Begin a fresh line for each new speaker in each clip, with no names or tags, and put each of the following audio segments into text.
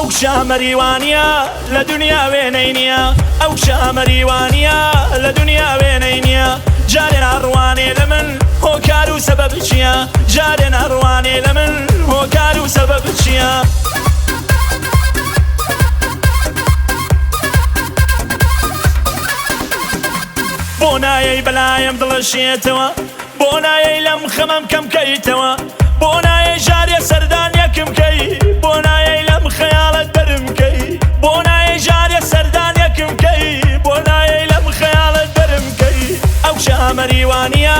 ئەو کچە مەریوانیە لە دونیا وێنەی نیە ئەو کچە مەریوانیە لە دونیا وێنەی نیە جارێ ناڕوانێ لە من هۆکار و سەبەب چیە جارێ ناڕوانێ لە من هۆکار و سەبەب چیە؟ بۆ نایەی بەلایم دڵەشێتەوە بۆ نایەی لەم خەمەم کەم کەیتەوە بۆ نایەی ژارێ سەردان یەکم کەی بۆ نایەی لەم خەیاڵت دەرم کەی بۆ نایەی ژارێ سەردان یەکم کەی بۆ نایەی لەم خەیاڵت دەرم کەی ئەو کچە مەریوانیە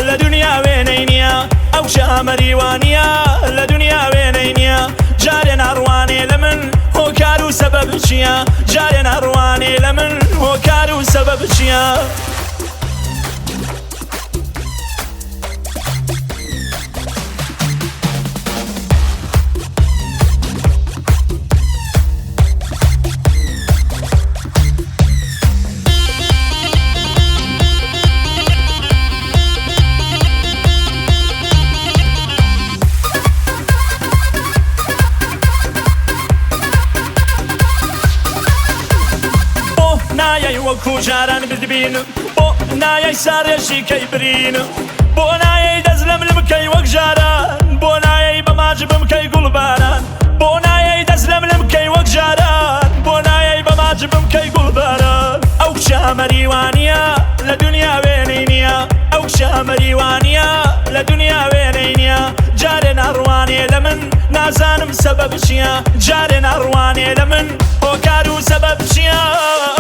لە دونیا وێنەی نیە ئەو کچە مەریوانیە لە دونیا وێنەی نیە جارێ ناڕوانێ لە من هۆکار و سەبەب چیە جارێ ناڕوانێ لە من هۆکار و سەبەب چیە؟ بۆ نایەی وەکو جاران بتبینم بۆ نایەی ساڕێژی کەی برینم بۆ نایەی دەست لە ملم کەی وەک جاران بۆ نایەی بە ماچ بمکەی گوڵباران بۆ نایەی دەست لە ملم کەی وەک جاران بۆ نایەی بە ماچ بمکەی گوڵباران ئەو کچە مەریوانیە لە دونیا وێنەی نیە ئەو کچە مەریوانیە لە دونیا وێنەی نیە جارێ ناڕوانێ لە من نازانم سەبەب چیە جارێ ناڕوانێ لە من هۆکار و سەبەب چیە؟